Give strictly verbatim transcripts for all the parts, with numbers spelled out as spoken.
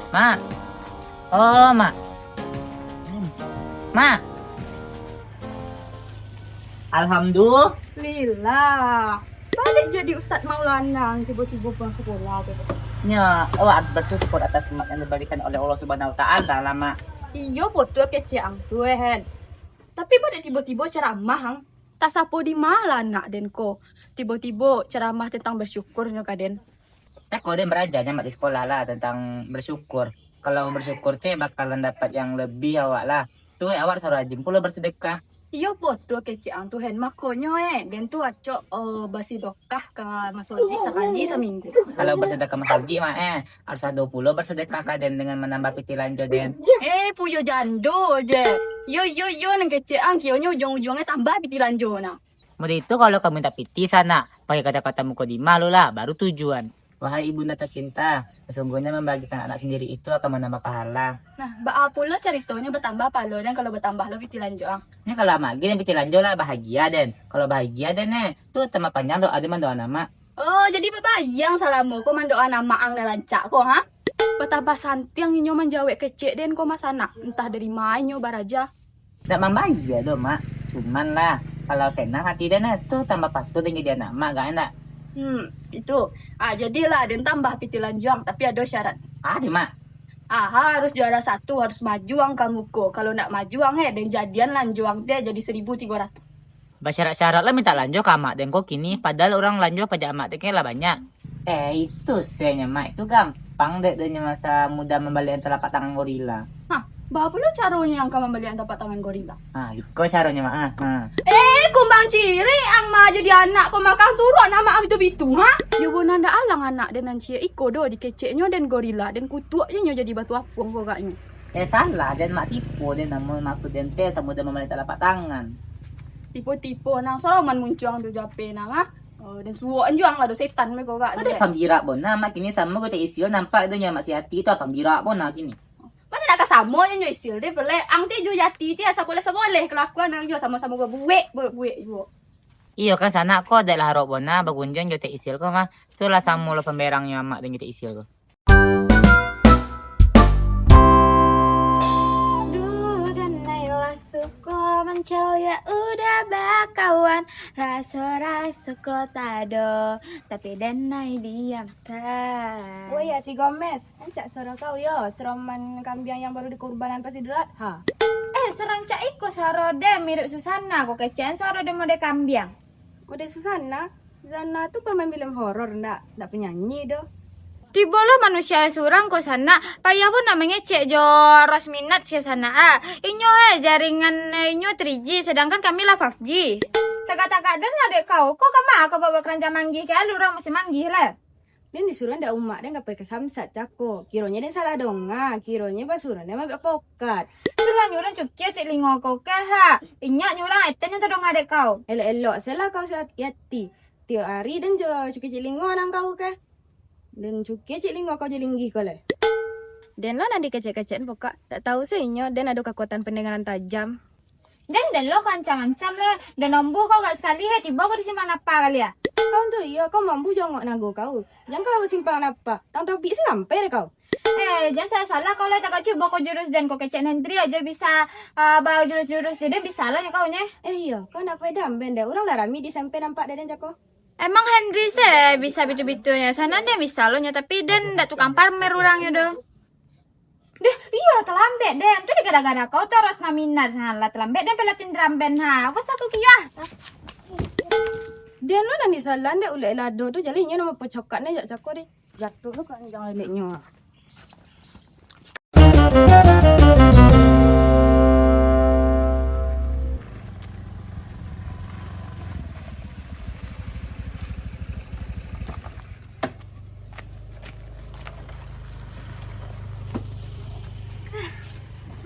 Mak. Oh, Mak. Mak. Alhamdulillah. Baliak jadi Ustaz Maulana tibo-tibo pulang sekolah tu. Nya, awak bersyukur atas nikmat yang diberikan oleh Allah Subhanahu Wa Taala lah, Mak. Iyo, batua kecek ang tu, eh, Hen. Tapi baliak tibo-tibo ceramah, ang. Tasapo di ma lah anak den ko? Tibo-tibo ceramah tentang bersyukur nyo ka den. Tako den baraja nyo, Mak, di sekolah lah tentang bersyukur. Kalau bersyukur teh bakalan dapat yang lebih awak lah. Tu, eh, awak harus rajin pulo bersedekah. Iyo, batua kecek ang tu, Hen. Makonyo, eh, den tu acok, eh, basidokah ka masojid sakali saminggu. Kalau bersedekah masojid, Mak, eh, harus ado pulo bersedekah ka den dengan manambah pitih lanjo den. Eh, puyo jando je. Yo, yo, yo, nan kecek ang, kiyonyo ujuang-ujuangnyo tambah pitih lanjo nah. Model itu kalau ka mintak pitih sanak, pakai kata-kata mukodimah lu lah, baru tujuan. Wahai ibunda tacinta, sesungguhnya membagikan anak sendiri itu akan menambah pahala. Nah, baa pulo caritonyo batambah pahalo den kalau batambah lo pitih lanjo ang? Nyo kalau amak agi den pitih lanjo lah bahagia den. Kalau bahagia den, eh, tu tambah panjang doa den mandoa amak. Oh, jadi babayang salamo ko mandoa amak ang nan rancak ko, ha? Batambah santiang inyo manjawek kecek den ko, Mas Anak. Entah dari ma inyo baraja. Ndak mambayia doh, Mak. Cuman lah, kalau senang hati den, eh, tu tambah patuh den jadi anak Mak, gak ndak? Hmm, itu. Ah, jadilah den tambah pitih lanjo ang, tapi ado syarat. Ado, Mak. Ah, harus juara satu, harus maju ang ka muko. Kalau ndak maju ang, eh, den jadian lanjo ang teh jadi seribu tigo ratus. Basyarat-syarat lah mintak lanjo ka amak den ko kini, padahal urang lanjo pajak amak den ko lah banyak. Eh, itu se nyo, Mak, itu gampang dek tu nyo masa muda mambaliakan talapak tangan gorila. Hah, baa pulo caronyo ang ka mambaliakan talapak tangan gorila? Ha, iko caronyo, Mak, ah, ha. Eh, kumbang cirik, ang ma jadi anak ko makan suruah amak ang bitu-bitu, ha? Yo bona ndak alang anak den nan ciek iko doh dikeceknyo den gorila, den kutuak je nyo jadi batu apuang ko agaknyo. Eh, salah den, Mak, tipu den, namun maksud den teh samudah mambaliakan talapak tangan. Tipu-tipu nang saroman muncuang jo jape nang, ah. Oh, den suok anjuang lah do setan me ko gak. Kau dek pambirak bona, Mak, kini samo kau dek Isil nampak tu nyo Mak Siati tu, ah, pambirak bona kini. Mana nak ka samo nyo Isil deh, pelek ang teh jo Yati teh asa boleh-saboleh kelakuan ang jo samo-samo babuek, buek-buek juo. Iyo kan sanak ko, dek lah harok bona bagunjiang jo Tek Isil ko mah. Tu lah samo lo pamberangnyo amak den jo Tek Isil ko. Duh, denai lah suko mancaliak udah bakawan, raso-raso ko tado, tapi denai diamkan. Woi, Ati Gomez, rancak suaro kau yo, seroman kambiang yang baru dikurbanan pas Idul Adha. Eh, sarancak iko suaro den, mirip Susana ko kecek an suaro den model kambiang. Model Susana? Susana tu pamain film horor ndak? Ndak penyanyi doh. Tibo lo manusia surang ko sanak, payah pun nak mangecek jo Rosminat sia sanak ah. Inyo eh jaringan eh, inyo three G, sedangkan kami lah five G. Tagak-tagak den lah dek kau, ko kama kau bawa keranjang manggih ke alu urang musim manggih lah. Den disuruah ndak umak den ka pai ka Samsat cako. Kironyo den salah donga, kironyo basuruah den maambiak pokat. Tu lah nyuruah cukia cik lingo kau ke ha. Inyak nyuruah etenyo tadonga dek kau. Elok-elok se lah kau Yati. Tiok ari den jo cukia cik lingo nan kau ke. Den cukia cik lingo kau je linggih ko lai. Den lo nan dikecek-kecek pokak, dak tahu se inyo den ado kakuatan pendengaran tajam. Den, den lo kau ancam-ancam le, den ombuh kau gak sekali he, cubo kau di simpang napa kali ya? Kau tu iyo, kau mambu jongok nago kau. Jan kau simpang napa, tang topik se sampai deh kau. Eh, jan salah-salah kau le, tagak cubo kau jurus den, kau kecek Hendri aja bisa, ah, bajurus-jurus, jadi bisa lo nyo kau nye. Eh iyo, kau nak kue damben deh, urang lah rami di S M P nampak deh den cako. Emang Henry se bisa bitu-bitunyo, sanan den bisa lo nyo, tapi den ndak tukang pamer urangnyo doh. Deh, iyo lah talambek den, tu digada-gada kau taruih naminat, ha, lah talambek den pelatin drum band, ha, bos aku kiyah. Den lo nan disalan dek ulek lado tu, jali inyo namo pecokat ne jak cako deh. Jatuah lo keranjang leleknyo.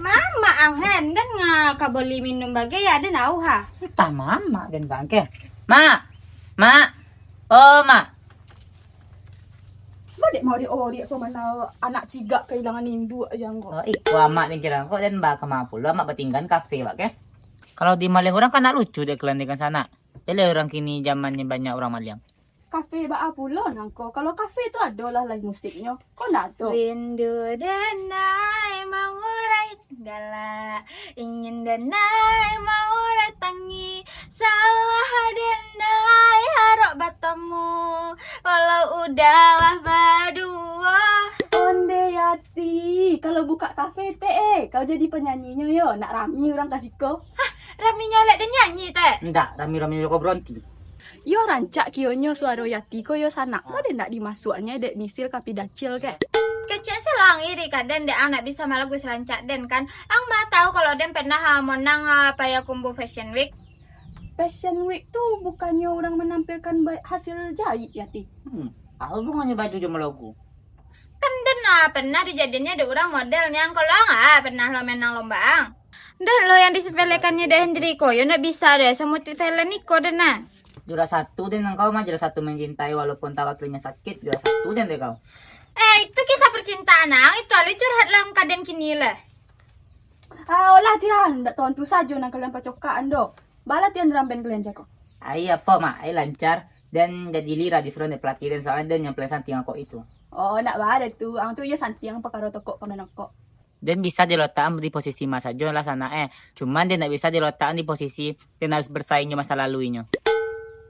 Mamak ang hen, den nga ka boli minum bagai, ya, den auh ha. Entah mamak den bangke. Mak! Mak! Oh, Mak! Badek mau diorek so mana anak cigak kahilangan induak aja ko. Oh, iko amak ni kira kok dan ba kama pulo amak batinggan kafe bak ke? Kalau di maliang urang kan nak lucu dek kelandikan sanak. Jadi urang kini zamannyo banyak urang maliang. Kafe baa pulo nangko? Kalau kafe tu ado lah live musiknyo. Ko ndak ado? Rindu denai mangurai galak, ingin denai mangurai tangih, salah denai harok batamu, walau udah lah baduo. Onde Yati, kalau buka kafe, Tek, eh, kau jadi penyanyinyo yo, nak rami urang ka siko. Hah, raminyo lek den nyanyi, Tek? Ndak, rami-raminyo ko beronti. Iyo rancak kiyonyo suaro Yati ko yo sanak, mode ndak dimasuaknyo dek Misil ka Pidacil keh. Kecek se lah ang iri ka den dek ang ndak bisa malagu sarancak den kan. Ang ma tahu kalau den pernah, ah, monang, ah, Payakumbuh Fashion Week. Fashion Week tu bukannyo urang manampilkan ba-, hasil jahit, Yati? Hmm, apo hubungannyo baju jo malagu? Kan den, ah, pernah dijadiannyo dek urang model nian, kalau ang, ah, pernah lo menang lomba ang. Den lo yang disepelekannyo dek Hendriko, yo ndak bisa deh, samutik Valen iko den nah. Juara satu den nang kau mah, juara satu mencintai walaupun tawakilnyo sakit, juara satu den deh kau. Eh, itu kisah percintaan ang, itu alun curhat lah ang ka den kini lah. Ah, olah tian, ndak tontu sajo nang kalian pacokaan do. Baa lah tian drum band kalian jago. Ai apo mak, ai lancar. Den jadi lira disuruah dek pelatih den, soalnyo den yang paling santiang kok itu. Oh, ndak baa tu. Ang tu iyo santiang pakaro tokok ka manokok. Den bisa dilotakan di posisi ma sajo lah sanak eh. Cuman den ndak bisa dilotakan di posisi den harus bersaing jo masa lalu inyo.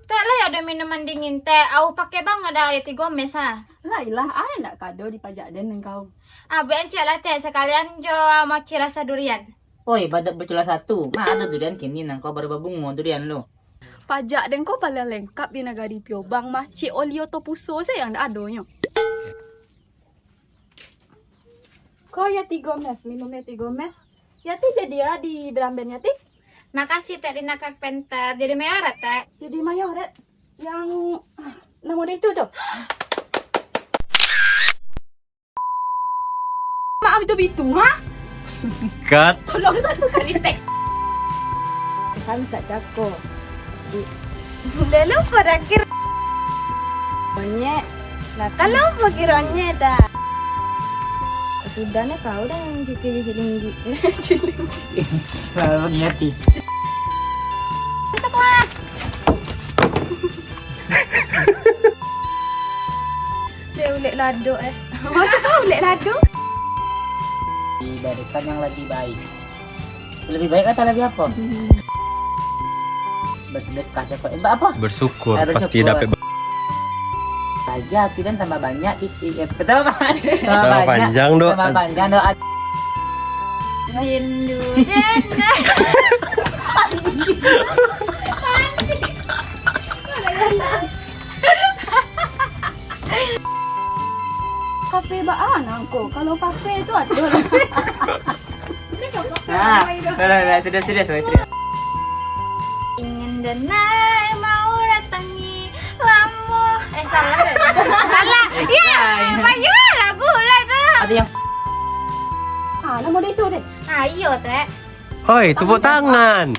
Tek lah yo ado minuman dingin, Tek. Au pakai banget dah aia tigo mes ah. Lah ilah, ai ndak kado dipajak den engkau. Ah, buek encik lah, Tek, sakalian jo mochi rasa durian. Oi, badak baculah satu. Ma ado durian kini nang kau baru babungo durian lo. Pajak den ko paling lengkap di nagari Piobang mah. Cik Olio Topuso se yang ndak adonyo. Ko Yati Gomez, minum Yati Gomez. Yati jadi ah di drum band Yati? Makasih, Tek Rina Carpenter. Jadi mayoret, Tek. Jadi mayoret. Yang, ah, namo dia itu tu? Maaf, itu bitu, ha? Cut. Tolong satu kali, Tek. Kan sak cako. Lalu berakhir. Monyet. Nah, kalau bagi ronyet dah. Sudah nih kau dah yang cuci cilingi. Cilingi. Kalau bagi hati. Itu kuat. Dek ulek lado eh. Macam mana ulek lado? Di barisan yang lebih baik. Lebih baik atau lebih apa? Bersedekah cakap. Eh, apa? Bersyukur, eh, bersyukur. Pasti dapat. Lagi hati kan tambah banyak, Pi. Eh, tambah banyak. Tambah panjang, Dok. Tambah panjang, Dok. Rindu dan Kafe baa nangko? Kalau kafe tu ado lah. Nah, nah, nah, nah, serius, serius, serius, serius. Ingin denai mau datangi lamo. Eh, salah. Salah. Ya, banyak lagu lah tu. Ada yang Ah, namo dia itu, Tek? Ah, iyo, Tek. Oi, tepuk tangan.